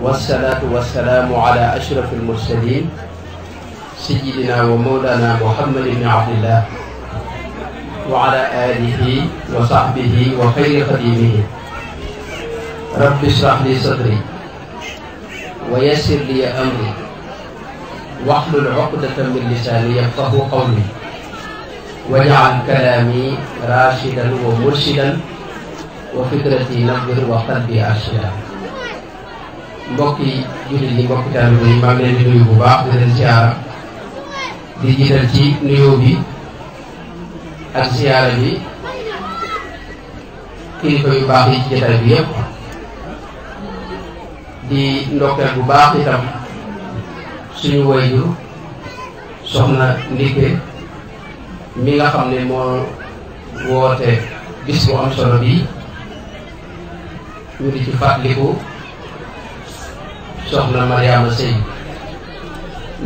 والصلاة والسلام على أشرف المرسلين سيدنا ومولانا محمد بن عبد الله وعلى آله وصحبه وخير خديمه. رب اشرح لي صدري ويسر لي أمري واحلل عقدة من لساني يفقهوا قولي واجعل كلامي راشدا ومرشدا وفكرتي نور وقلبي أرشدا. mbokki jullit yi mbokki taalibe yi maa ngi leen di nuyu bu baax di leen ziyaara di jiital ci nuyoo bi ak ziyaara bi kilifa yu baax yi ci jotaay bi yépp di ndokkeel bu baax itam suñu wayjur soxna Ndike mi nga xam ne moo woote bis bu am solo bi ñu di ci fàttaliku soxna Mariama Sey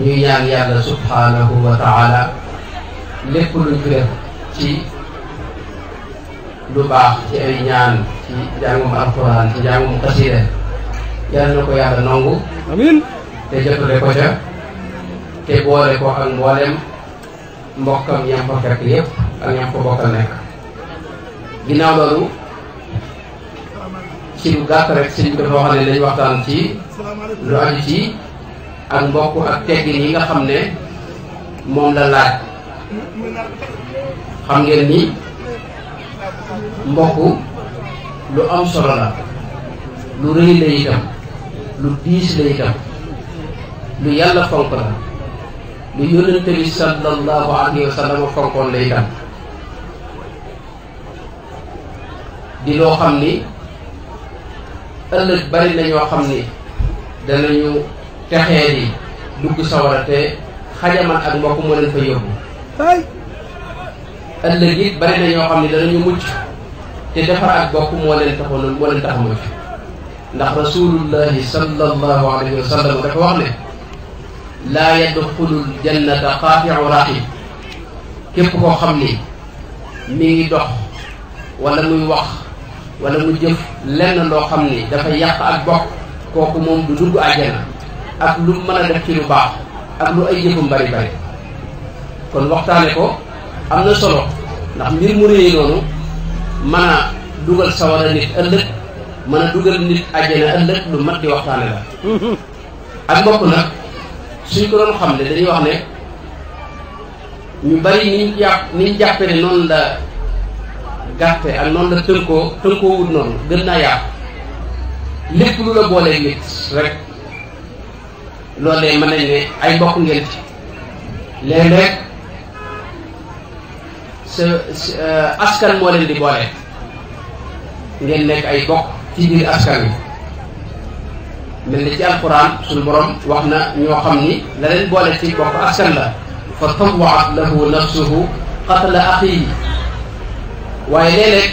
ñuy ñaan yàlla subhanahu wa taala lépp luñ fi def ci lu baax ci ay ñaan ci jàngum alquran ci jàngum xasida yàlla na ko yàlla nangu amiin te jotale ko ca te boole ko ak mboolem mbokkam ñam fa fekk yépp ak ñam fa bokkal nekk. ginnaaw loolu ci lu gàtt rek sëñ bi dafa wax ne dañ waxtaan ci lu aju ci ak mbokk ak teggin yi nga xam ne moom la laaj. xam ngeen ni mbokk lu am solo la, lu rëy la itam, lu diis la itam, lu yàlla fonk la, lu yónnente bi sallallahu alayhi wa sallam fonkoon la itam, di loo xam ni ëllëg bari na ñoo xam ni danañu texee di dugg sawara te xajaman ak mbokk moo leen fa yóbbu. ëllëg it bari na ñoo xam ni danañu mucc te defar ak bokk moo leen tax a mucc. ndax rasulullahi sallallahu alayhi wa sallam dafa wax ne laa yadxulul jannata qaatiu rahim. képp koo xam ni mi ngi dox wala muy wax wala mu jëf lenn loo xam ni dafa yàq ak bokk, kooku moom du dugg àjjana ak lu mën a def ci lu baax ak lu ay jëfam bari bari. kon waxtaane ko am na solo ndax mbir mu réy noonu mën a dugal sawara nit ëllëg, mën a dugal nit àjjana ëllëg, lu mat di waxtaane la. ak mbokk nag suñ ko doon xam ne dañuy wax ne ñu bari niñ jàppe ne noonu la gàtte ak noonu la tënkoo wut noonu gën naa yaatu. lépp lu la boolee nit rek loolee mën nañ ne ay mbokk ngeen ci. léeg-léeg sa askan moo leen di boole, ngeen nekk ay bokk ci biir askan wi. mel ni ci alquran suñu borom wax na ñoo xam ni la leen boole ci bokk askan la fa tawwaat lahu nafsuhu qatla axiihi. waaye léeg-léeg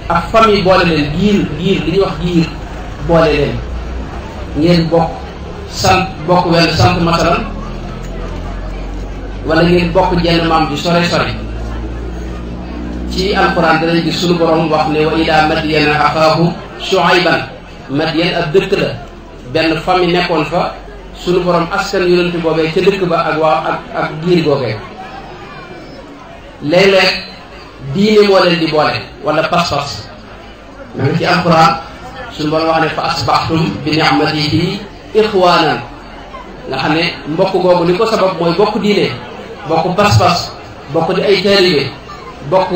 ak famille boole leen, giir li ñuy wax giir boole leen, ngeen bokk sant, bokk wenn sant masalan, wala ngeen bokk jenn maam ji sore sore. ci alquran danañ gis suñu borom wax ne wa ilaa madyana axaahum shuayban. Madyan ab dëkk la, benn famille nekkoon fa, suñu borom askan yonent boobee ca dëkk ba ak waa ak giir googee. léeg-léeg diine moo leen di boole wala pas-pas. ma ngi ci alquran suñu borom wax ne fa asbaxtum bi ni'matihi ixwaanan. nga xam ne mbokk googu li ko sabab mooy bokk diine, bokk pas-pas, bokk di ay taalibe, bokk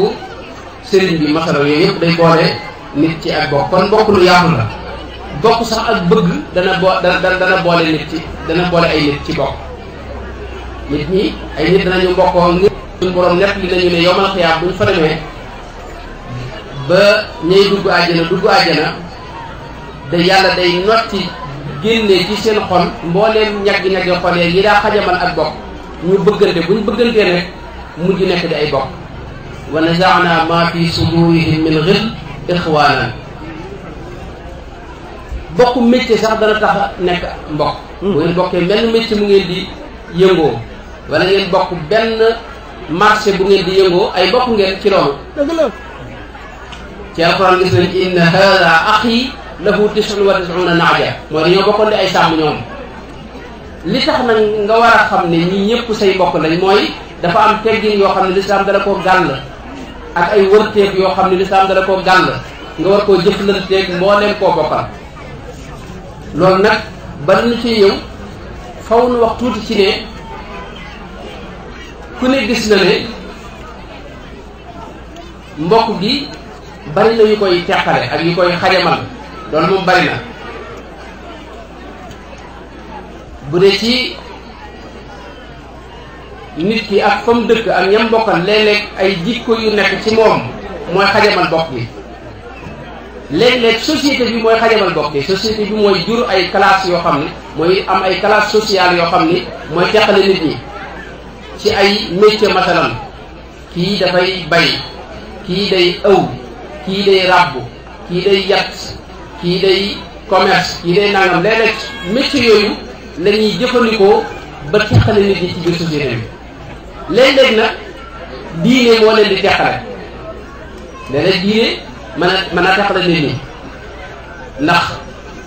sëriñ bi masala yooyu yëpp day boole nit ci ak bokk. kon bokk lu yaatu la. bokk sax ak bëgg dana boole nit ci, dana boole ay nit ci bokk. nit ñi ay nit danañu mbokkoo ngir suñu borom nett li nañu ne yowmal xiyaam buñ fa demee ba ñay dugg àjjana da yàlla day notti génne ci seen xol mbooleem ñagg-ñaggi xol yi daa xajamal ak bokk, ñu bëggante. buñ bëggantee rek mujj nekk di ay bokk. wa nazaana ma fi sudurihim min xill ixwaanan. bokk métier sax dana tax a nekk mbokk. bu ngeen bokkee benn métier mu ngeen di yëngoo, wala ngeen bokk benn marché bu ngeen di yëngoo, ay bokk ngeen ci loolu. dëgg la ci alquran gis nañ inna hada axi lahu 99 naaja mooy dañoo bokkoon di ay sàmm ñoom. li tax nag nga war a xam ne ñi ñëpp say mbokk lañ mooy dafa am teggin yoo xam ne lislaam dala koo gàll ak ay wërteeg yoo xam ne lislaam dala koo gàll nga war koo jëflanteeg mbooleem koo bokkal. loolu nag bala na ci ñëw faw nu wax tuuti ci ne ku ne gis na ne mbokk gi bari na yu koy teqale ak yu koy xajamal loolu moom bari na. bu dee ci nit ki ak fa mu dëkk ak ñam bokkal léeg-léeg ay jikko yu nekk ci moom mooy xajamal bokk gi. léeg-léeg société bi mooy xajamal bokk gi société bi mooy jur ay classes yoo xam ne mooy am ay classes sociales yoo xam ni mooy teqale nit ñi ci ay métier masalan kii dafay bay kii day ëw kii day ràbb kii day yat kii day commerce kii day nangam léeg-léeg métier yooyu la ñuy jëfandikoo ba teqale nit ñi ci biir société bi. léeg-léeg nag diine moo leen di teqale léeg-léeg diine mën a teqale nit ñi ndax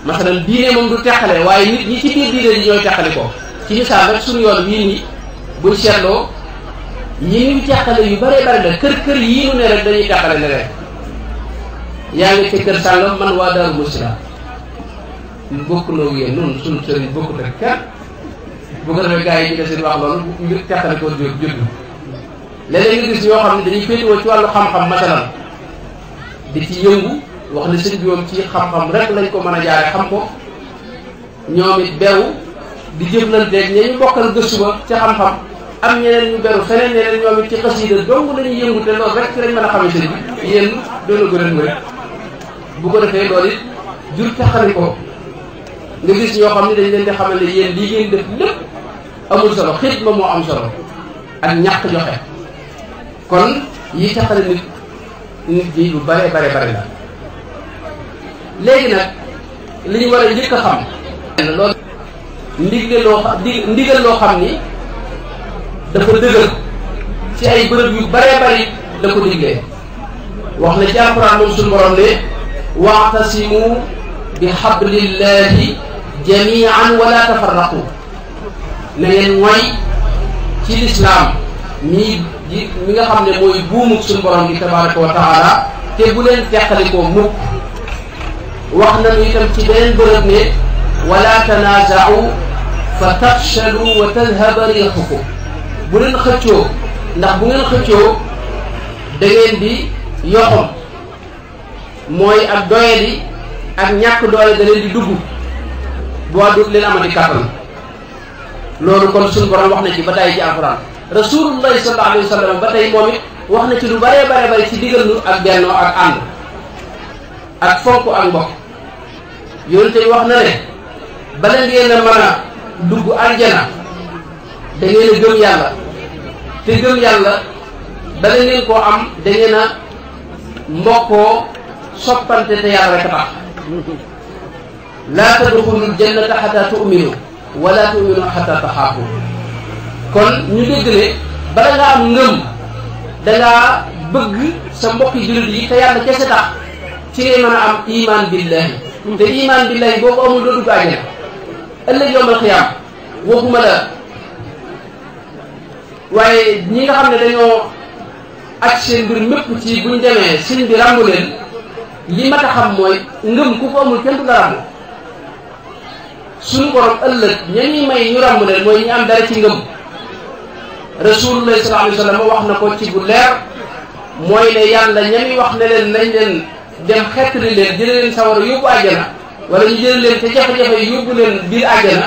masalan diine moom du teqale waaye nit ñi ci biir diine yi ñooy teqali ko. ci misaal rek suñu yoon wii nii buñ seetloo yi ñuy teqale yu bëree bëri la kër yii nu ne rek dañuy teqale ne rek yaa ngi ci kër sàngam man waa Daaru Muxti la bokk noo yéen noonu suñu sëriñ bokkut ak kenn bu ko defee gars yi ñu deseen wax loolu mbir teqale ko jur léeg-léeg nga gis yoo xam ne dañuy féetewoo ci wàllu xam-xam masalan di ci yëngu wax ne sëñ bi moom ci xam-xam rek lañ ko mën a jaare xam ko ñoom it beru di jëflanteeg ña ñu bokkal gëstu ba ci xam-xam am ñeneen ñu beru feneen ñeneen ñoom it ci xasida dong lañuy yëngu te loolu rek ci lañ mën a xamee sëñ bi yéen doona ko ren rek bu ko defee loolu it jur teqali ko nga gis ñoo xam ne dañ leen di xamal ne yéen lii ngeen def lépp amul solo xidma moo am solo ak ñàkk joxe kon yi teqali nit ñi lu bare la léegi nag li ñu war a njëkk a xam loolu ndigal loo xam ni dafa dëgër ci ay bërëb yu bare bari la ko diglee wax na ci alxuraan moom suñu borom ne wa'tasimu bi hablillahi jami'an wala tafarraqu na ngeen mooy ci lislaam mi nga xam ne mooy buumuk suñu borom gi tabaraka wa taala te bu leen teqalikoo mukk wax nañu itam ci beneen bërëb ne wala tanaaza'u fa tafshalu wa tadhhaba riihukum bu leen xëccoo ndax bu ngeen xëccoo da ngeen di yoxom mooy ak doyadi ak ñàkk doole da leen di dugg boo dut leen amati kàttan loolu kon suñu borom wax na ci ba tey ci alxuraan rasulullahi sallallahu alayhi wa sallam ba tey moom it wax na ci lu bare bare ci digal nu ak bennoo ak ànd ak fonk ak mbokk yonente bi wax na ne bala ngeen a mën a dugg aljana da ngeen a gëm yàlla te gëm yàlla bala ngeen koo am da ngeen a mbokkoo soppante te yàlla rek a tax laa tadxulul jannata xata tu'minu wala tu'minu xata taxaafu kon ñu dégg ne bala nga am ngëm dangaa bëgg sa mbokki jullit yi te yàlla kese tax ci ngay mën a am iman billahi te iman billahi boo ko amul doo dugg àjjana ëllëg yawmal xiyaam waxuma la waaye ñi nga xam ne dañoo aj seen mbir mépp ci buñ demee sëñ bi ràmbu leen li ma ta xam mooy ngëm ku ko amul kenn du la ràmbu suñu borom ëllëg ñañuy may ñu ràmbu leen mooy ñu am dara ci ngëm rasulullah sallallahu alayhi wa sallam wax na ko ci bu leer mooy ne yàlla ñami wax ne leen nañ leen dem xettali leen jële leen sawara yóbbu àjjana wala ñu jële leen te jafe-jafe yi yóbbu leen biir àjjana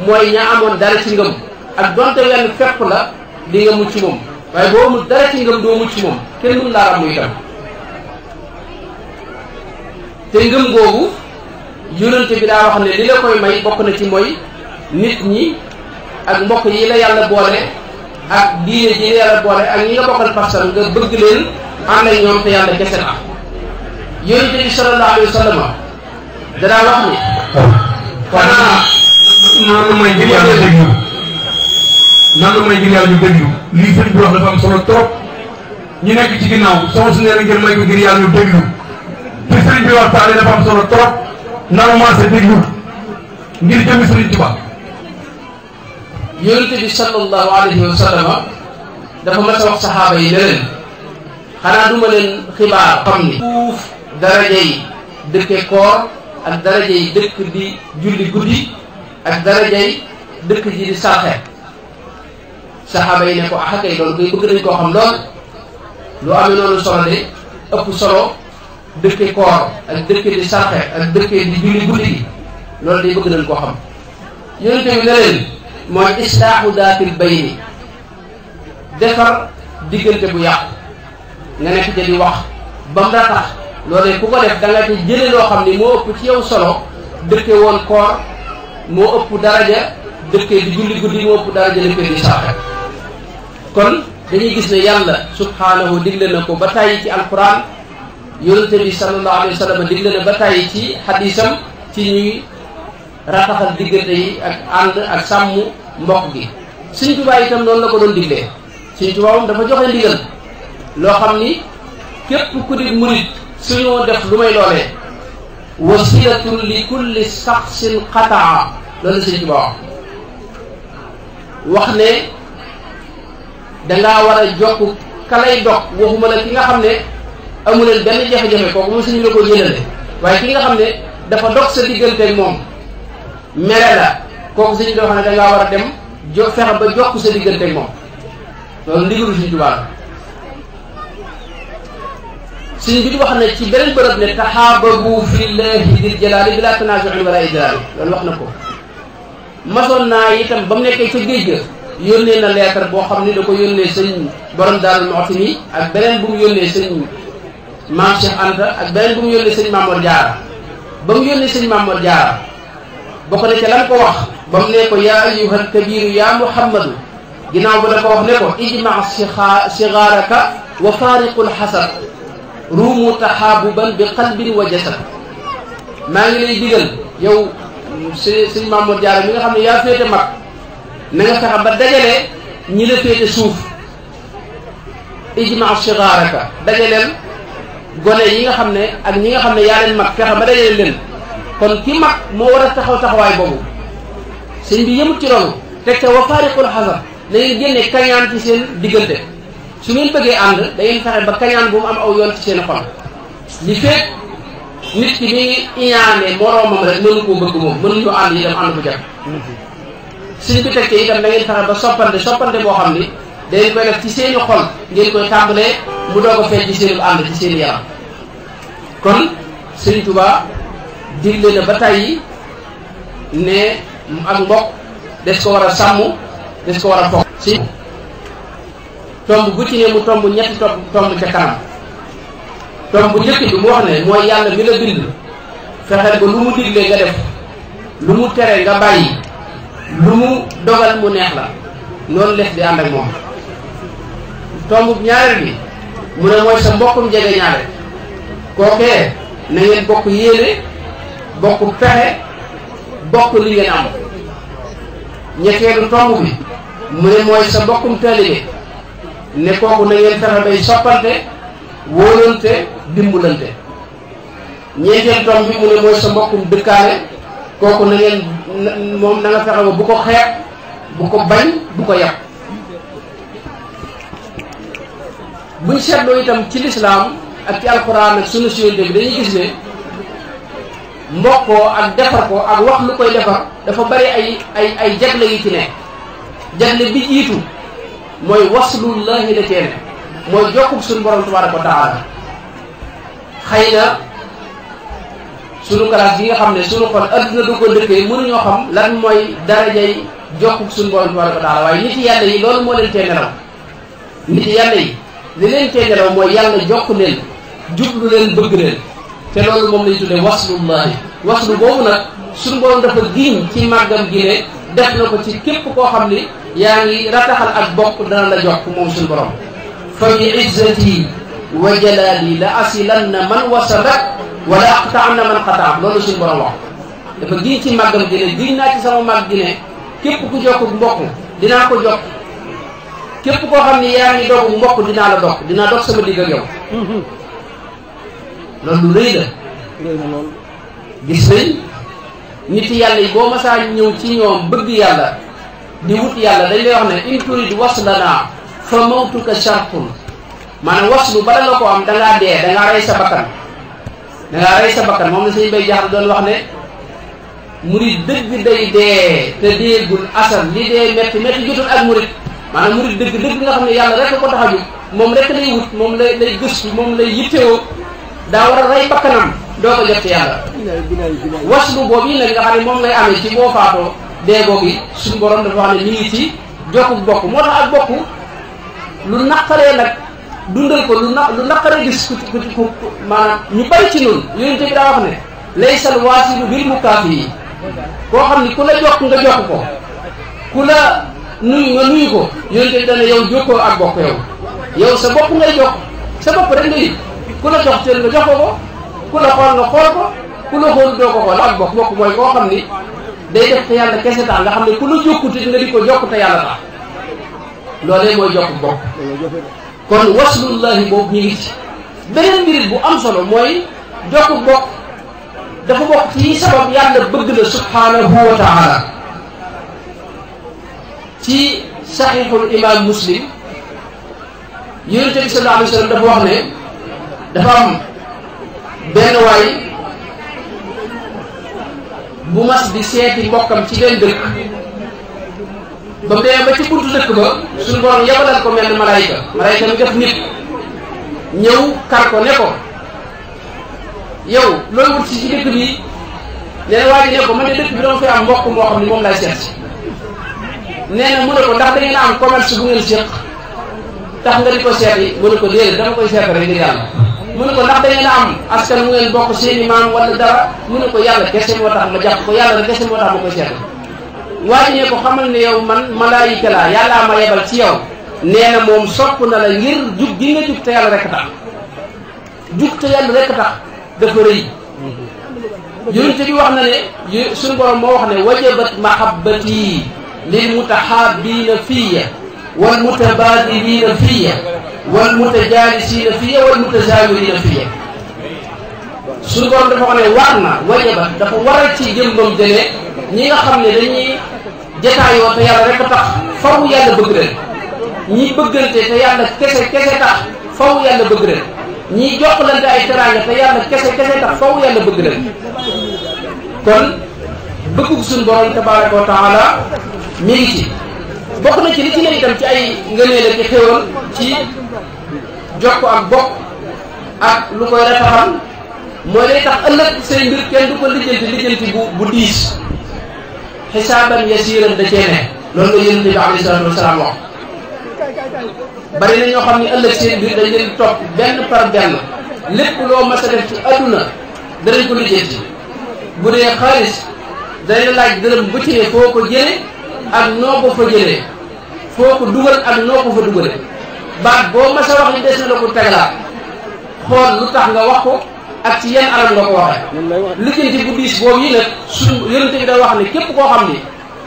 mooy ña amoon dara ci ngëm ak donte wenn fepp la di nga mucc moom waaye boo amul dara ci ngëm doo mucc moom kenn mën laa ràmmu itam te ngëm googu yonente bi daa wax ne li la koy may bokk na ci mooy nit ñi ak mbokk yi la yàlla boole ak diine ji la yàlla boole ak ñi nga bokkal pasal nga bëgg leen ànd ak ñoom te yàlla kese tax yonente bi sallallahu alayhi wa sallam danaa wax ni xanaa nanu may ngir yàlla déglu nanu may ngir yàlla ñu déglu lii sëñ bi wax dafa am solo trop ñu nekk ci ginnaaw sama su nee ngeen may ko ngir yàlla ñu déglu te sëñ bi waxtaane dafa am solo trop nanu maase déglu ngir jëmi Sëriñ Tuubaa. yonent bi sallallahu alayhi wa sallam dafa mas a wax saxaaba yi ne leen xanaa duma leen xibaar xam ni fuuf daraja yi dëkke koor ak daraja yi dëkk di julli guddi ak daraja yi dëkk ji di sarxe. saxaaba yi ne ko ah kay loolu koy bëgg nañ koo xam lool lu amee noonu solo de ëpp solo dëkke koor ak dëkke di sarxe ak dëkke di julli guddi gi loolu day bëgg nañ koo xam. yonent bi ne leen mooy islaahu daatil bayni defar diggante bu yàqu nga nekk ca di wax ba mu ratax loolee ku ko def da nga ci jële loo xam ni moo ëpp ci yow solo dëkke woon koor moo ëpp daraja dëkke di julli guddi moo ëpp daraja dëkke di sarxe. kon dañuy gis ne yàlla subhaanahu digle na ko ba tàyyi ci alquran yonente bi sallallahu alayhi wa sallam digle na ba tàyyi ci xadisam ci ñuy rataxal diggante yi ak ànd ak sàmm mbokk gi. Sëriñ Tuubaa itam noonu la ko doon diglee. Sëriñ Tuubaa moom dafa joxe ndigal loo xam ni képp ku di murit suñoo def lu may loolee wasilatun li kulli saxsin qataa loolu Sëriñ Tuubaa wax ne dangaa war a jokk kalay dog waxuma la ki nga xam ne amuleen benn jafe-jafe kooku moom suñu la ko jëlale waaye ki nga xam ne dafa dog sa digganteeg moom mere la kooku suñu doo xam ne dangaa war a dem fexe ba jokk sa digganteeg moom loolu ndigalu Sëriñ Tuubaa la. suñ bi wax ne ci beneen bërëb ne taxaababu fillahi dil jalaali bila tanaasuin wala idraari loolu wax na ko. masoon naa itam ba mu nekkee ca géej ga yónnee na leetar boo xam ni da ko yónnee sëñ borom Daaru Muxti mi ak beneen bu mu yónnee sëñ Maam Cheikh Anta ak beneen bu mu yónnee sëñ Mamoor Jaara. ba mu yónnee sëñ Mamoor Jaara bokk na ca lan ko wax ba mu ne ko yaa ayyuhal kabiru yaa Muhammadu ginnaaw ba da ko wax ne ko ijma sigaaraka wa faariqul xasad ruumu taxaabuban bi qalbin wa jasad. maa ngi lay digal yow sëñ Mamoor Jaara mi nga xam ne yaa féete mag na nga fexe ba dajale ñi la féete suuf ijma sigaaraka dajaleel gone yi nga xam ne ak ñi nga xam ne yaa leen mag fexe ba dajale leen. kon ki mag moo war a taxaw taxawaay boobu sëñ bi yëmut ci loolu teg te wa faariqul xasad da ngeen génne kañaan ci seen diggante su ngeen bëggee ànd da ngeen fexe ba kañaan bu mu am aw yoon ci seen xol. li fekk nit ki mi iñaane moroomam rek mënu koo bëgg moom mënuñoo ànd itam ànd bu jàpp. suñ bi teg te itam da ngeen fexe ba soppante boo xam ni da ngeen koy def ci seeni xol ngeen koy tàmbalee mu doog a feeñ ci seenu ànd ci seeni yaram. kon Sëriñ Tuubaa digle na ba tàyyi ne ak mbokk des ko war a sàmm des ko war a fokk. si tomb bu ci ne mu tomb ñetti tomb ca kanam tomb bu njëkk bi mu wax ne mooy yàlla mi la bind fexeel ba lu mu digle nga def lu mu tere nga bàyyi lu mu dogal mu neex la noonu les di ànd ak moom. tomb ñaareel bi mu ne mooy sa mbokkum jege ñaare kookee na ngeen bokk yéene bokk pexe bokk li ngeen am. ñetteelu tomb bi mu ne mooy sa mbokkum taalibe ne kooku na ngeen fexe bay soppante wóolante dimbalante. ñeenteelu tomb bi mu ne mooy sa mbokkum dëkkaale kooku na ngeen moom na nga fexe ba bu ko xeeb bu ko bañ bu ko yàq. buñ seetloo itam ci lislaam ak ci alxuraan ak sunu siyonte bi dañuy gis ne mbokkoo ak defar ko ak wax lu koy defar dafa bari ay jagle yi ci ne. jagle bi jiitu mooy waslullahi la ceene mooy jokkub suñu borom tabaaraka wa taala. xëy na sunu classe bi nga xam ne sunu xol adduna du ko dëkkee mënuñoo xam lan mooy darajay jokkub suñu borom tabaaraka wa taala waaye nit yàlla yi loolu moo leen tee nelaw. nit yàlla yi li leen tee nelaw mooy yàlla jokk leen jublu leen bëgg leen te loolu moom lañ tuddee waslullahi. waslu boobu nag suñu borom dafa giñ ci màggam gi ne def na ko ci képp koo xam ni yaa ngi rataxal ak bokk dana la jox moom suñu borom. fa bi izzati wa jalaali la asilanna man wasalak wala aqtaanna man qataak loolu suñu borom wax. dafa giñ ci màggam gi ne giñ naa ci sama màgg gi ne képp ku jokk mbokk dinaa ko jokk képp koo xam ni yaa ngi dogu mbokk dinaa la dog dinaa dog sama digg ak yow. loolu lu rëy la. gis nañ nit yàlla yi boo masaa ñëw ci ñoom bëgg yàlla di wut yàlla dañ lay wax ne in turid waslana fa mawtuka shartun maanaam waslu bala nga ko am dangaa dee dangaa rey sa bakkan moom la Sëñ Bay Jaxate doon wax ne murid dëgg day dee te déegul asal li dee metti metti jotul ak murid maanaam murid dëgg nga xam ne yàlla rek ko tax a jóg moom rek lay wut moom lay gëstu moom lay yittewoo daa war a rey bakkanam doo ko jot ci yàlla waslu boobu yi nag nga xam ne moom ngay amee ci boo faatoo déegoo gi suñu borom dafa wax ne ñu ngi ci jokku bokk moo tax ak bokk lu naqaree nag dundal ko lu naqaree gis ku maanaam ñu bari ci noonu yonent bi daa wax ne laysal waasilu bil mukaafi yi koo xam ni ku la jokk nga jokk ko ku la nuyu nga nuyu ko yonent bi dana yow jokkoo ak bokk yow sa bopp ngay jokk sa bopp rek nga yit ku la jox cër nga jox ko ku la xool nga xool ko ku la xool doo ko xool ak bokk mooy koo xam ni day def te yàlla kese tax nga xam ne ku la jokkutit nga di ko jokk te yàlla tax loolee mooy jokk bokk kon waslullahi boobu ñu ngi ci beneen mbirit bu am solo mooy jokk bokk dafa bokk ci sabab yàlla bëgg la subhanahu wa taala ci saxiixul imam muslim yonente bi sallallahu alayhi wa sallam dafa wax ne dafa am benn waay bu mas di seeti mbokkam ci benn dëkk ba dee ba ci buntu dëkk ba suñu borom yabalal ko mel ni malaayika mi def nit ñëw kar ko ne ko yow looy wut ci dëkk bi nee na waa ji ne ko man de dëkk bi dama fi am mbokk moo xam ni moom laay seet si nee na mu ne ko ndax da ngeen a am commerce bu ngeen séq tax nga di ko seeti mu ne ko déedéet dama koy seet rek ngir yàlla mu ne ko ndax da ngeen a am askan mu ngeen bokk seeni maam wala dara mu ne ko yàlla kese moo tax ma jàpp ko yàlla rek kese moo tax ma koy seeti waa ji ne ko xamal ne yow man malaayika laa yàllaa ma yebal ci yow nee na moom sopp na la ngir jug gi nga jug te yàlla rek tax jug te yàlla rek tax dafa rëy yonent bi wax na ne suñu borom moo wax ne wajabat mahabbati lil mutahabbiina fiya wal mutabadilina fiya wal mutajalisina fiya wal mutazawirina fiya suñu borom dafa wax ne war na wajabat dafa waral ci jëmbam jëlee ñi nga xam ne dañuy jataayoo te yàlla rek tax faw yàlla bëgg leen ñi bëggante te yàlla kese tax faw yàlla bëgg leen ñi jokkalante ay teraanga te yàlla kese tax faw yàlla bëgg leen kon bëggug suñu borom tabaraka wa taala mi ngi ci bokk na ci li ci ne itam ci ay ngëneel ak xéewal ci jokk ak bokk ak lu koy rataxal mooy day tax ëllëg say mbir kenn du ko lijjanti bu diis xisaaban yasiiran da cee ne loolu la yonent bi alayhi salaatu wasalaam wax bari na ñoo xam ne ëllëg seen mbir dañ leen topp benn par benn lépp loo mas a def ci adduna danañ ko lijjanti bu dee xaalis dañ la laaj dërëm bu ci ne foo ko jële ak noo ko fa jëlee foo ko dugal ak noo ko fa dugale baat boo mas a wax ni des na la ko tegalaat xool lu tax nga wax ko ak ci yenn anam nga ko waxee lijjanti bu diis boobu yi nag suñ yonente bi da wax ne képp koo xam ni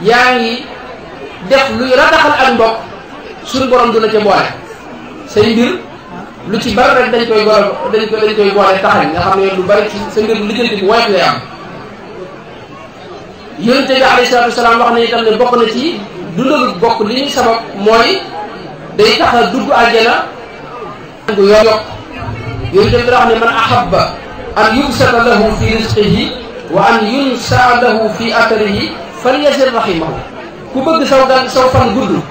yaa ngi def luy rataxal ak mbokk suñu borom du la ca boole say mbir lu ci bari rek dañ koy boole taxañ nga xam ne lu bari ci sa mbir lijjanti bu woyof lay am yonente bi alayhi salaatu wasalaam wax na itam ne bokk na ci dundalu bokk li ñuy sabab mooy day tax a dugg àjjana gu yokk yonente bi da wax ne man ahabba an yubsata lahu fi rizqihi wa an yunsa lahu fi atharihi falyasir rahimahu ku bëgg saw fan gudd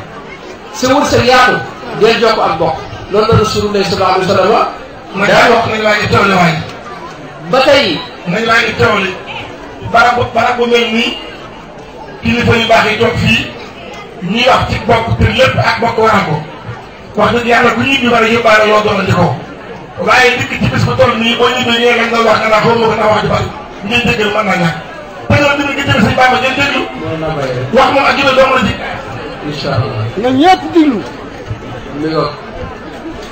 sa wërsëg yaatu del jokk ak bokk loolu la rasulullah sallallahu alayhi wa sallam daa wax nañ waa ji tawle waay ba tey nañ waa ji tawle barab bu mel nii kilifa yu baax yi toog fii ñuy wax ci bokk te lépp ak bokk waral ko wax dëgg yàlla ku ñibbi war a yóbbaale loo doon di ko waaye dikk ci bis bu toll nii boo ñibbee ñee lañ doon wax nga naa xaw ma ko naa wax ju bari ngeen déggal mën naa ñàkk te loolu dina nga jël sëñ Bamba ngeen déglu wax moom ak jëme doomu la ji incha allah nga ñëpp diglu mi ngo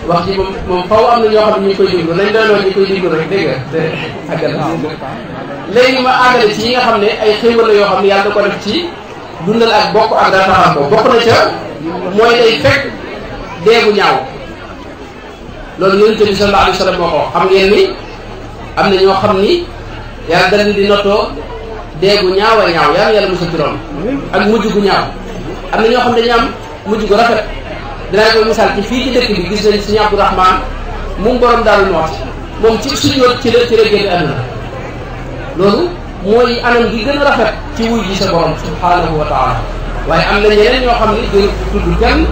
wax ji moom faw am na ñoo xam ne ñu koy déglu nañ doonoo ñu koy déglu rek dégg nga te àggal léegi ma àggale ci yi nga xam ne ay xéewal la yoo xam ne yàlla da ko def ci dundal ak bokk ak rataxal ko bokk na ca mooy day fekk deegu ñaaw loolu yonent bi sallallahu alayhi wa sallam moo ko xam ngeen ni am na ñoo xam ni yàlla dal di nottoo dee gu ñaaw a ñaaw yàlla musal ci loolu ak mujj gu ñaaw. am na ñoo xam ne dañu am mujj gu rafet dinaa koy misaal ci fii ci dëkk bi gis nañ Sëriñ Abdourahmane mu borom Daaru Muxti moom ci sujjóot ci la génn àdduna loolu mooy anam gi gën a rafet ci wuy ji sa borom subhanahu wa taala. waaye am na ñeneen ñoo xam ne gën tudd kenn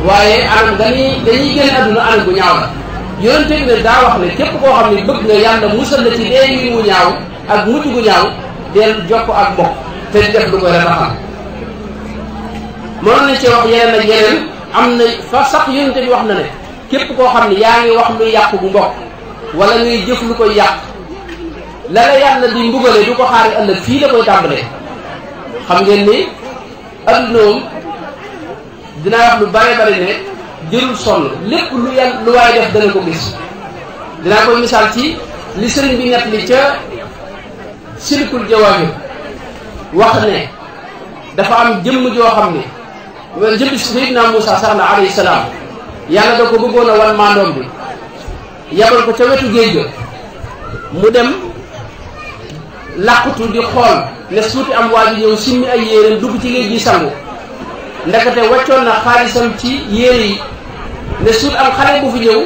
waaye anam dañuy génn àdduna anam gu ñaaw la. yonente bi ne daa wax ne képp koo xam ne bëgg nga yàlla musal la ci dee yi mu ñaaw ak mujj gu ñaaw del jokk ak mbokk te di def lu koy rataxal. mënoon nañ ci wax yeneen ak yeneen am na fa sax yonente bi wax na ne képp koo xam ne yaa ngi wax luy yàq bu mbokk wala ngay jëf lu koy yàq la la yàlla di mbugale du ko xaari ëllëg fii la koy tàmbalee. xam ngeen ni addunoom dinaa wax lu bare bari ne jërul sonn lépp lu waay def dana ko gis. dinaa koy misaal ci li sëriñ bi ñett li ca Silkul Jawaahir wax ne dafa am jëmm joo xam ne jëmbi Seydina Muusaa sax na alayhi salaam yàlla da ko bëggoon a wan maandoom bi yabal ko ca wetu géej ga mu dem làqutu di xool ne suuti am waa ji ñëw simmi ay yéreem dugg ci géej gi sangu ndekete waccoon na xaalisam ci yére yi ne suut am xale bu fi ñëw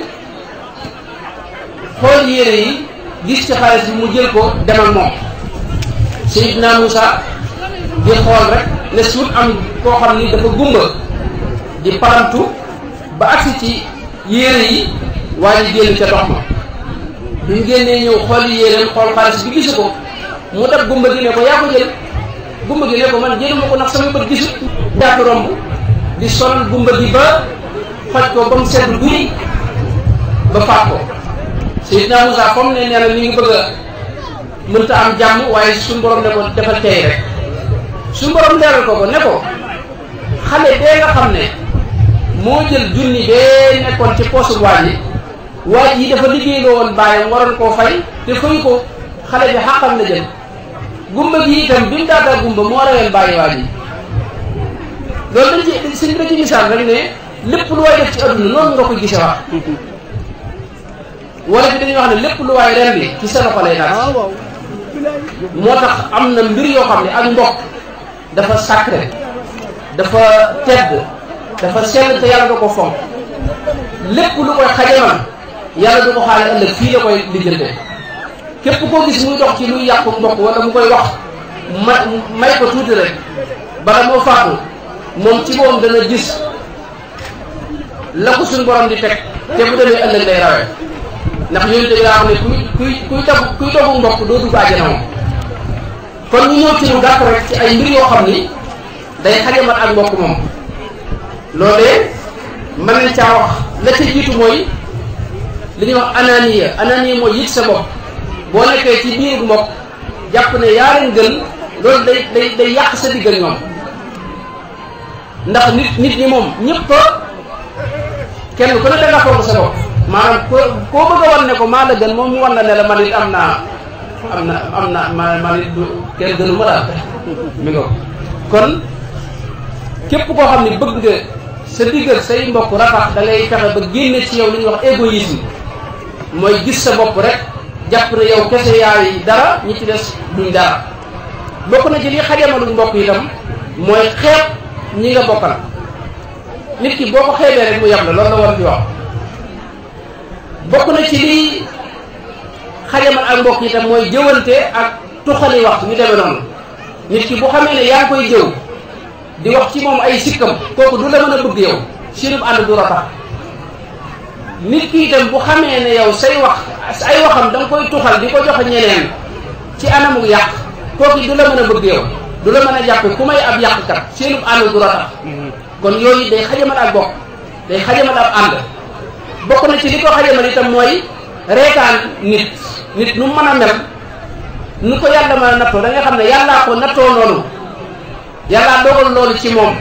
xool yére yi gis ci xaalis bi mu jël ko demal moom. Seydina Muusaa di xool rek ne suut am koo xam ni dafa gumba di parantu ba agsi ci yére yi waa ji génn ca dox ma bi mu génnee ñëw xool yéreem xool xaalis bi gisu ko mu dab gumba gi ne ko yaa ko jël. gumba gi ne ko man jëluma ko ndax sama bët gisut jaatu romb di sol gumba gi ba faj ko ba mu sedd guy ba faat ko. Seydina Muusaa comme ne nee na mi ngi bëgg a mënta am jàmm waaye suñu borom ne ko defal tey rek suñu borom leeral ko ne ko xale bee nga xam ne moo jël junni bee nekkoon ci poosu waaj yi dafa liggéeyloo woon bàyyam waroon koo fay te fayu ko xale bi xàqam la jël. gumba gi itam bi mu daataa gumba moo raween bàyyi waaj yi loolu dañ ci suñ da ci misaal rek ne lépp lu waay def ci adduna noonu nga ko gise wax wala fi dañuy wax ne lépp lu waay ren bi ci sa loxo lay naat. moo tax am na mbir yoo xam ne ak mbokk dafa sacré dafa tedd dafa sell te yàlla da ko fonk lépp lu koy xajamal yàlla du ko xaale ëllëg fii la koy lijjante. képp koo gis muy dox ci luy yàqu mbokk wala mu koy wax may ko tuuti rek bala moo faatu moom ci moom dana gis la ko suñu borom di teg te bu demee ëllëg lay rawee ndax yonent bi daa xam ne kuy dogu mbokk doo dugg àjjana moom. kon ñu ñëw ci lu gàtt rek ci ay mbir yoo xam ni day xajamat ak mbokk moom loolee mën nañ caa wax la ca jiitu mooy li ñuy wax ananiya mooy yit sa bopp. boo nekkee ci biir mbokk jàpp ne yaa leen gën loolu day yàq sa digg ak ñoom ndax nit ñi moom ñëpp kenn ku ne danga foog sa bopp maanaam koo bëgg a wan ne ko maa la gën moom mu wan na ne la man it am na man it du kenn gënu ma daal mi nga kon képp koo xam ne bëgg nga sa digg ak say mbokk ratax da ngay fexe ba génne ci yow li ñuy wax égoïsme mooy gis sa bopp rek jàpp ne yow kese yaay dara ñi ci des duñ dara. bokk na ci li xajamalul mbokk itam mooy xeeb ñi nga bokkal nit ki boo ko xeebee rek mu yab la loolu la war di wax. bokk na ci li xajamal ak mbokk itam mooy jëwante ak tuxali wax ñu demee noonu nit ki bu xamee ne yaa ngi koy jëw di wax ci moom ay sikkam kooku du la mën a bëgg yow sinub ànd du ratax. nit ki itam bu xamee ne yow say waxam da nga koy tuxal di ko joxe ñeneen ci anamuk yàq kooku du la mën a bëgg yow du la mën a jàppe ku may ab yàqkat seenub ànd du ratax. kon yooyu day xajamal ak bokk day xajamal ab ànd. bokk na ci li ko xajamal itam mooy reetaan nit nu mën a mel nu ko yàlla mën a nattoo da nga xam ne yàllaa ko nattoo noonu yàllaa dogal loolu ci moom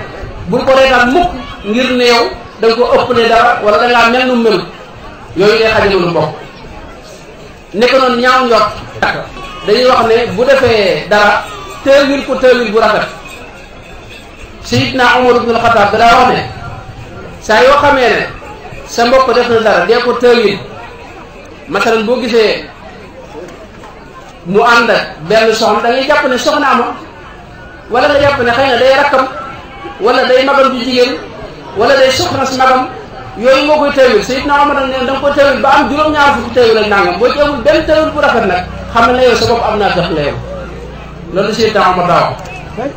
bul ko reetaan mukk ngir ne yow da nga ko ëppale dara wala da ngaa mel nu melu yooyu day xajamalu mbokk. nekk noonu ñaaw njort dañuy wax ne bu defee dara teewil ko teewil bu rafet. Seydina Umar ibn al-Khattab daa wax ne saa yoo xamee ne sa mbokk def na dara dee ko teewil masalan boo gisee mu ànd ak benn soxna da ngay jàpp ne soxna ama wala nga jàpp ne xëy na day rakkam wala day magam ju jigéen wala day soxna si magam yooyu moo koy teewul Seydina Omar nag ne da nga ko teewul ba am juróom-ñaar fukki teewul ak nangam boo ci amul benn teewul bu rafet nag xam ne yow sa bopp am naa tax nga yow loolu Seydina Omar daa wax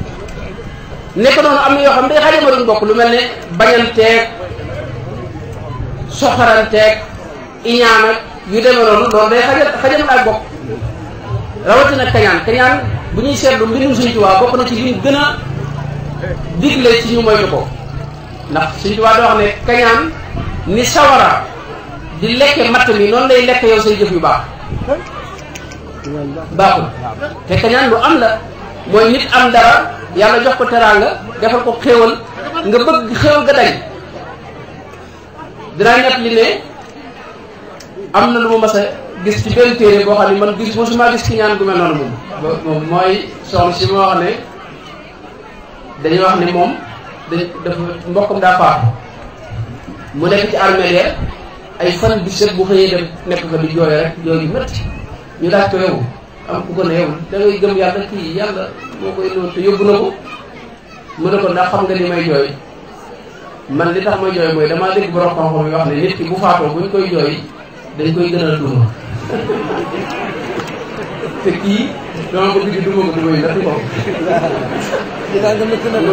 nekk noonu am na yoo xam ne day xajama duñ bokk lu mel ne bañanteeg soxaranteeg iñaan ak yu demee noonu loolu day xajamal ak bokk rawatina kañaan bu ñuy seetlu mbindum Sëñ Tuubaa bokk na ci li gën a digle ci ñu moytu ko ndax Sëñ Tuubaa da wax ne kañaan ni sawara di lekke matt mi noonu lay lekk yow say jëf yu baaxul te kañaan lu am la mooy nit am dara yàlla jox ko teraanga defal ko xéewal nga bëgg xéewal ga dañ dinaa ñett li ne am na lu ma mas a gis ci benn téere boo xam ne man mosuma gis ki ñaan gu mel noonu moom mooy soxna si ma wax ne dañuy wax ne moom dafa mbokkam daa faatu mu nekk ci armeel ay fan bi set bu xëyee dem nekk fa di jooy rek jooy yu métti ñu laaj ko yow am ku ko ne yow da ngay gëm yàlla kii yàlla moo koy noonu te yóbbu na ko mu ne ko ndax xam nga ni may jooy man li tax may jooy mooy damaa dégg borom xam-xam yi wax ne nit ki bu faatoo buñ koy jooy dañ koy gën a duma te kii dama bëgg di duma ko duma yi ndax ko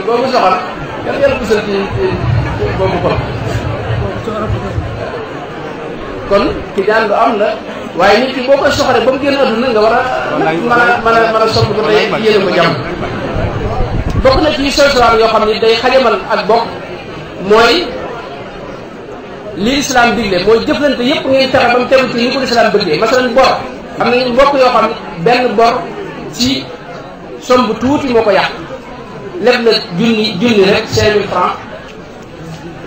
boobu soxal yàlla yàlla pusal ci boobu kon ki daan lu am la waaye nit ki boo koy soxale ba mu génn àdduna nga war a mën a sopp ko tey yéene ko jàmm bokk na ci sosowaan yoo xam ne day xajamal ak bokk mooy li lislaam digle mooy jëflante yépp ngeen fexe ba mu tegu ci ni ko lislaam bëggee masalan bor am nañu mbokk yoo xam ne benn bor ci somme bu tuuti moo ko yàq lépp la junni rek 5000 francs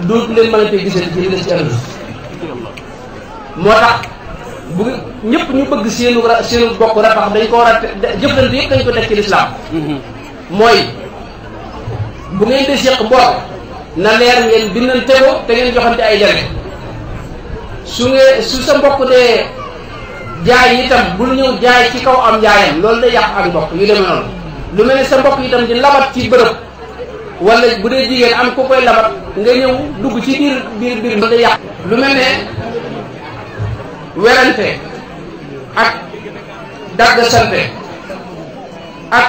dootu leen mën a tey gisati ci li des ci àdduna moo tax bu ñëpp ñu bëgg seenu bokk ratax dañ ko war a jëflante yëpp dañ ko teg ci lislaam mooy bu ngeen di seq bor na leer ngeen bindante ko te ngeen joxante ay délai su sa mbokk dee jaay itam bul ñëw jaay ci kaw am njaayam loolu day yàq ak mbokk yu demee noonu lu mel ne sa mbokk itam di labat ci bërëb wala bu dee jigéen am ku koy labat nga ñëw dugg ci biir loolu day yàq lu mel ne werante ak dagg sante ak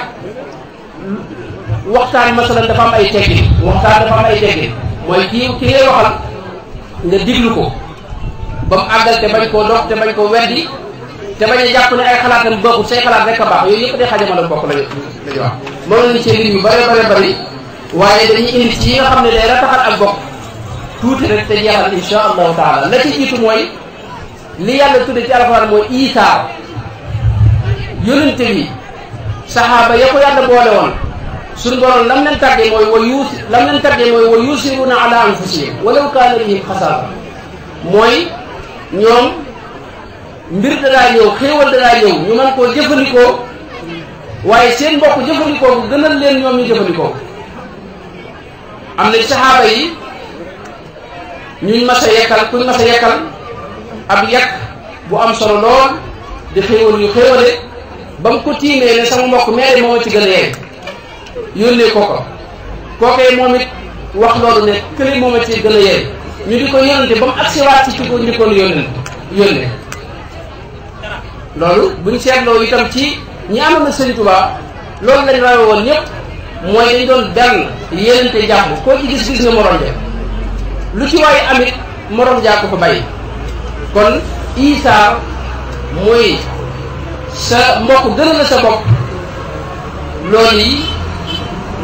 waxtaan masalan dafa am ay teggin mooy ki ngay waxal nga diglu ko ba mu àggal te bañ koo dox te bañ koo weddi te bañ a jàpp ne ay xalaatam bokkul say xalaat rek a baax yooyu yëpp day xajamal ak bokk lañu wax moom lañu cee lim yu bari waaye dañuy indi ci yi nga xam ne day rataxal ak bokk tuuti rek te jeexal insha allahu taala la ci jiitu mooy li yàlla tudde ci alxuraan mooy iitaar yónnente bi saxaaba ya ko yàlla boole woon suñu borom lam leen tàggee mooy wa yusiruuna ala anfusihim walaw kaana bihim xasaasa mooy ñoom mbir danaa ñëw xéewal danaa ñëw ñu mën koo jëfandikoo waaye seen mbokk jëfandikoo bu gënal leen ñoom ñu jëfandikoo am na saxaaba yi kuñ mas a yekkal ab yàq bu am solo lool di xéewal yu xéewale ba mu ko tiimee ne sama mbokk meere moo ci gën a yeey yónnee kookee moom it wax loolu ne kële moom ci gën a yeey ñu di ko yónnante ba mu agsiwaat ci ko njëkkoon yónnee loolu buñ seetloo itam ci ñi amoon na Sëñ Tuubaa loolu lañ rawe woon ñëpp mooy dañ doon benn yéenante jàmm koo ci gis nga morom ja lu ci waaye amit morom jaa ko fa bàyyi kon isaar mooy sa mbokk gën a la sa bopp loolu yi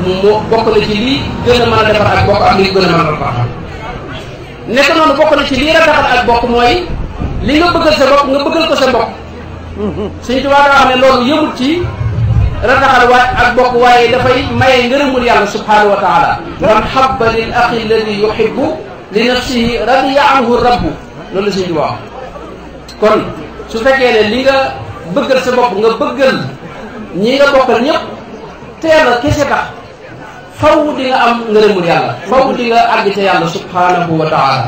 mu bokk na ci lii gën a mën a defar ak bokk ak li gën a mën a rataxal nekk noonu bokk na ci lii rataxal ak bokk mooy li nga bëggal sa bopp nga bëggal ko sa mbokk Sëñ Tuubaa daa wax ne loolu yëmul ci rataxal ak bokk waaye dafay maye ngërëmul yàlla subhanahu wa taala man habba lil axi alladi yuhibbu li nafsihi radiya anhu rabbu loolu la Sëñ Tuubaa kon su fekkee ne li nga bëggal sa bopp nga bëggal ñi nga bokkal ñëpp teel a kese tax faw di nga am ngërëmul yàlla faw di nga àgg ca yàlla subhanahu wa taala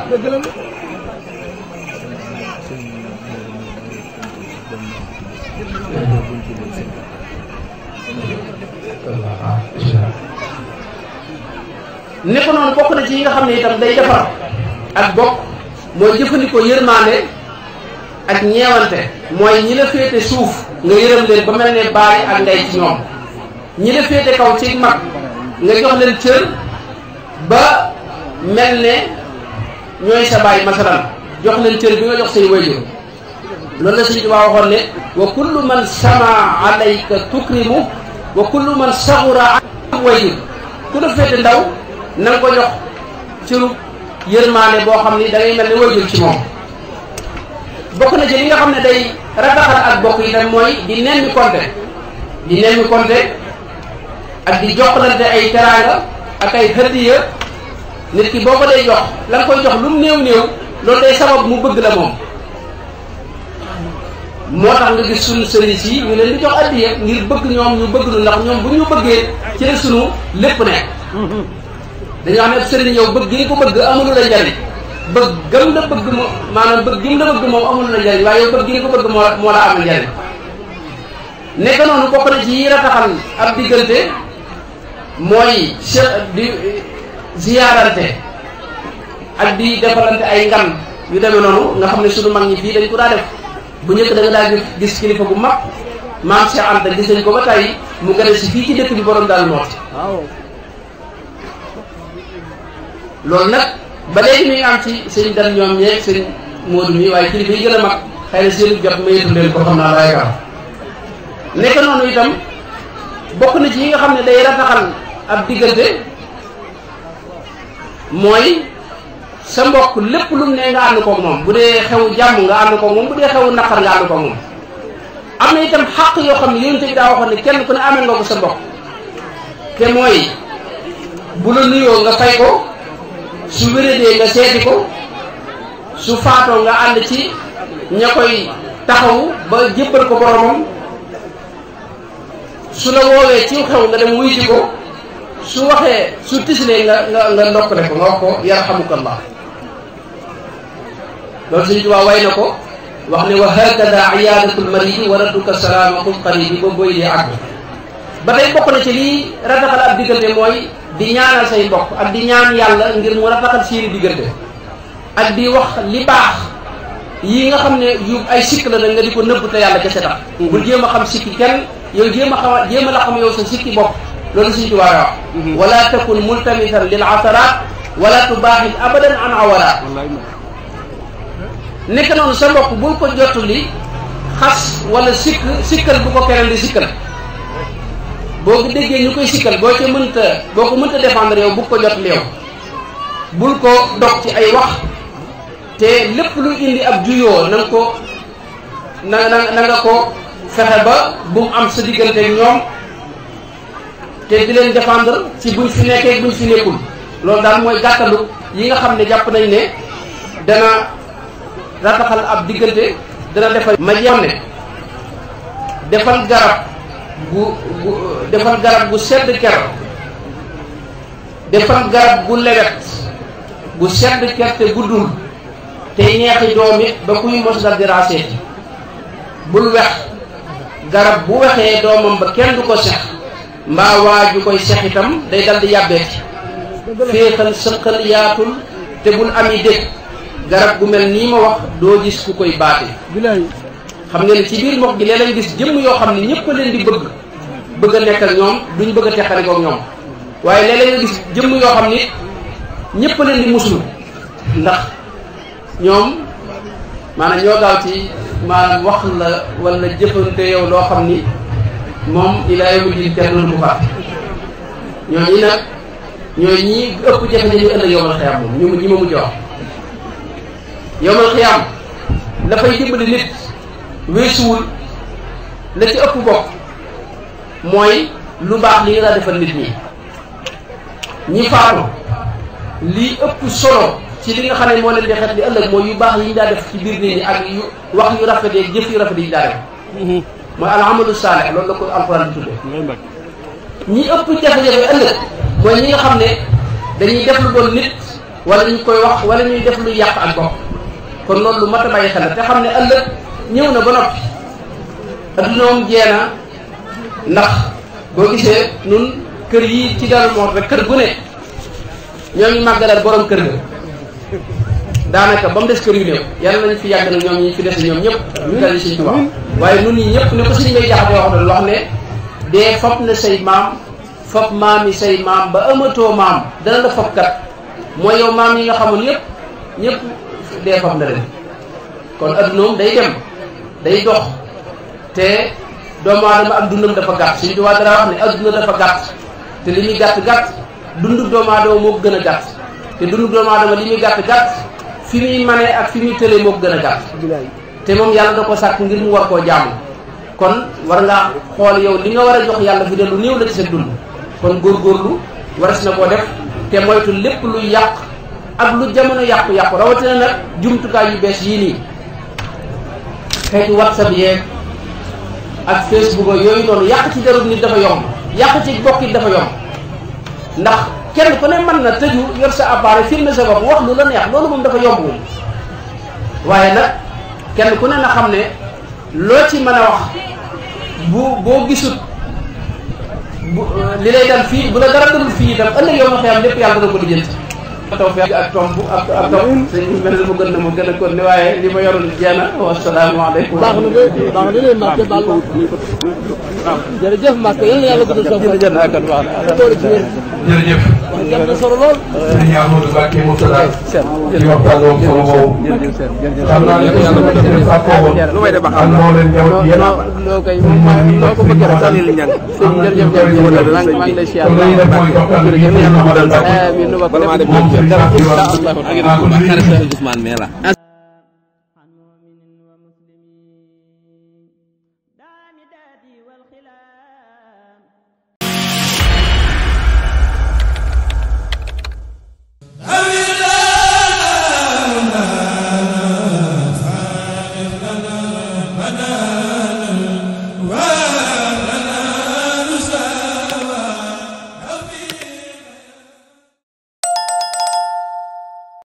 ne ko noonu bokk na ci yi nga xam ne itam day defar ak bokk mooy jëfandikoo yërmande ak ñeewante mooy ñi la féete suuf nga yërëm leen ba mel ne baay ak ndey ci ñoom ñi la féete kaw ci mag nga jox leen cër ba mel ne ñooy sa baay masalan jox leen cër bi nga jox say wayjur loolu la Sëñ Tuubaa waxoon ne wa kullu man sama alayka tukrimu wa kullu man saxura ak wayjur ku la féete ndaw na nga ko jox cëru yërmaane boo xam ni da ngay mel ne wayjur ci moom bokk na ci li nga xam ne day rataxal ak bokk yi tam mooy di nemmi konte ak di joxlante ay teraanga ak ay hadiya nit ki boo ko day jox la nga koy jox lu mu néew loolu day sabab mu bëgg la moom moo tax nga gis sunu sëriñ si ñu leen di jox addiya ngir bëgg ñoom ñu bëgg lu ndax ñoom bu ñu bëggee ci la sunu lépp nekk dañoo xam ne sëriñ yow bëgg gi nga ko bëgg amulu la njariñ bëgg gëm la bëgg mo maanaam bëgg gi la bëgg moom amulu la njariñ waaye yow bëgg gi nga ko bëgg moo la amal njariñ nekk noonu bokk na ci yi rataxal ab diggante mooy di ziyaarante ak di defalante ay ngan yu demee noonu nga xam ne sunu mag ñi fii dañ ko daa def bu njëkk da nga daa gis kilifa bu mag maam Cheikh Anta gis nañ ko ba tey mu gën a si fii ci dëkk bi borom daal mooti loolu nag ba léegi mi ngi am ci sëñ dan ñoom ñeeg sëñ Moodu mi waaye kilifa yi gën a mag xëy na seenu jot mayetu leen ko xam naa waaye kam nekk noonu itam bokk na ci yi nga xam ne day rataxal ab diggante mooy sa mbokk lépp lu mu ne nga ànd koog moom bu dee xew jàmm nga ànd koog moom bu dee xew naqar nga ànd koog moom am na itam xàq yoo xam ne yonent bi daa waxoon ne kenn ku ne amee nga ko sa mbokk te mooy bu la nuyoo nga fay ko su wéradee nga seeti ko su faatoo nga ànd ci ña koy taxawu ba jébbal ko boromam su la woowee ci xew nga dem wuy ci ko su waxee su tislee nga ndokkale ko nga wax ko yarhamukallah loolu Sëñ Tuubaa way na ko wax ne wa hakada iyadatul maridi wa radduka salaama qul qaridi ba boy dee àgg ba tey bokk na ci lii rataxal ab diggante mooy di ñaanal say mbokk ak di ñaan yàlla ngir mu rataxal seeni diggante ak di wax li baax yi nga xam ne yu ay sikk la nag nga di ko nëbb te yàlla kese tax bul jéem a xam sikki kenn yow jéem a la xam yow sa sikki bopp loolu Sëñ Tuubaa wax wala takun multamisan lil asaraat wala tubaaxil abadan an awaraat nekk noonu sa mbokk bul ko jottali xas wala sikkal bu ko keneen di sikkal boo ko déggee ñu koy sikkal boo ko mënta défendre yow bu ko jottali yow bul ko dog ci ay wax te lépp lu indi ab juyoo na nga ko na nga ko fexe ba bu mu am sa diggante ak ñoom te di leen défendre ci buñ fi nekkee buñ fi nekkul loolu daal mooy gàttalu yi nga xam ne jàpp nañ ne dana rataxal ab diggante dana defal ma jeexam ne defal garab gu sedd ker defal garab gu lewet gu sedd ker te guddul te neexi doom it ba kuy mos dal di raaseeti bul wex garab bu wexee doomam ba kenn du ko sex mbaa waaju koy sex itam day dal di yàbbeeti féexal sëqal yaatul te bul ami dégg garab gu mel nii ma wax doo gis ku koy baate xam nga ne ci biir mbokk gi léeg-léeg gis jëmm yoo xam ne ñëpp a leen di bëgg a nekk ak ñoom duñ bëgg a teqali ko ak ñoom waaye léeg-léeg nga gis jëmm yoo xam ni ñëpp a leen di musul ndax ñoom maanaam ñoo gaaw ci maanaam wax la wala jëfante yow loo xam ni moom ilaa yawmi diin kenn du ko fàtte ñooñu nag ñooy ñi ëpp jafe-jafe ëllëg yowmal xiyaam moom ñi ma mujj wax yowmal xiyaam la fay dimbali nit weesuwul la ci ëpp bokk mooy lu baax li nga daa defal nit ñi faatu li ëpp solo ci li nga xam ne moo leen di xet li ëllëg mooy yu baax yi ñu daa def ci biir nit ñi ak yu wax yu rafet yi jëf yu rafet yi ñu daa def mooy alamalu saalih loolu la ko alxuraan di tudde ñi ëpp jafe-jafe ëllëg mooy ñi nga xam ne dañuy def lu bon nit wala ñu koy wax wala ñuy def lu yàq ak bopp kon loolu lu mat a bàyyi xel te xam ne ëllëg ñëw na ba noppi adduna moom jeena ndax boo gisee nun kër yi ci Darou Mouhty rek kër gu ne ñoo ngi màggalal borom kër ga daanaka ba mu des kër yu néew yàlla nañ fi yàgg nag ñoom ñi fi des ñoom ñëpp ñu dal Sëñ Tuubaa waaye nun ñi ñëpp ne ko Sëñ Mbay Jaxate wax ne dee fop na say maam fop maam yi say maam ba amatoo maam dana la fop kat mooy yow maam yi nga xamoon yëpp ñëpp dee fop na leen kon addunoom day dem day dox te doomu aadama ak dundam dafa gàtt Sëñ Tuubaa dara wax ne adduna dafa gàtt te li muy gàtt-gàtt dundu doomu aadama moo ko gën a gàtt te dundu doomu aadama li muy gàtt-gàtt fi muy mane ak fi muy tëlee moo ko gën a gàtt te moom yàlla da ko sàkk ngir mu war koo jaamu kon war nga xool yow li nga war a jox yàlla fi de lu néew la ci sa dund kon góorgóorlu waras na koo def te moytu lépp lu yàq ak lu jamono yàqu-yàqu rawatina nag jumtukaay yu bees yii nii xeetu WhatsApp yeeg ak Facebook yooyu noonu yàq ci derub nit dafa yomb yàq ci bokk it dafa yomb ndax kenn ku ne mën na tëju yor sa appareil filmer sa bopp wax lu la neex loolu moom dafa yomb moom waaye nag kenn ku ne na xam ne loo ci mën a wax boo gisut li lay dal fii bu la dara dalul fii itam ëllëg yow ma xëyam lépp yàlla dana ko lijjanti tawfeex ak tomb ak tomb sëñ bi mel na ma gën a kon ne waaye li ma yoroon jeena wasalaamaaleykum baax na leen Mbacke baal ma jërëjëf Mbacke yal na yàlla guddal sa fan jërëjëf wax jàpp na solo lool sëñ Amadou Mbacke Mourtada ci waxtaan boobu solo boobu xam naa ne ko yàlla ma def sa ko woon ak moo leen njaboot yéen loo koy loo ko bëgg rek sànni li ñaan sëñ jërëjëf maa ngi lay siyaar amiin nu bokk lépp dara insha Allah Ousmane Mela Ana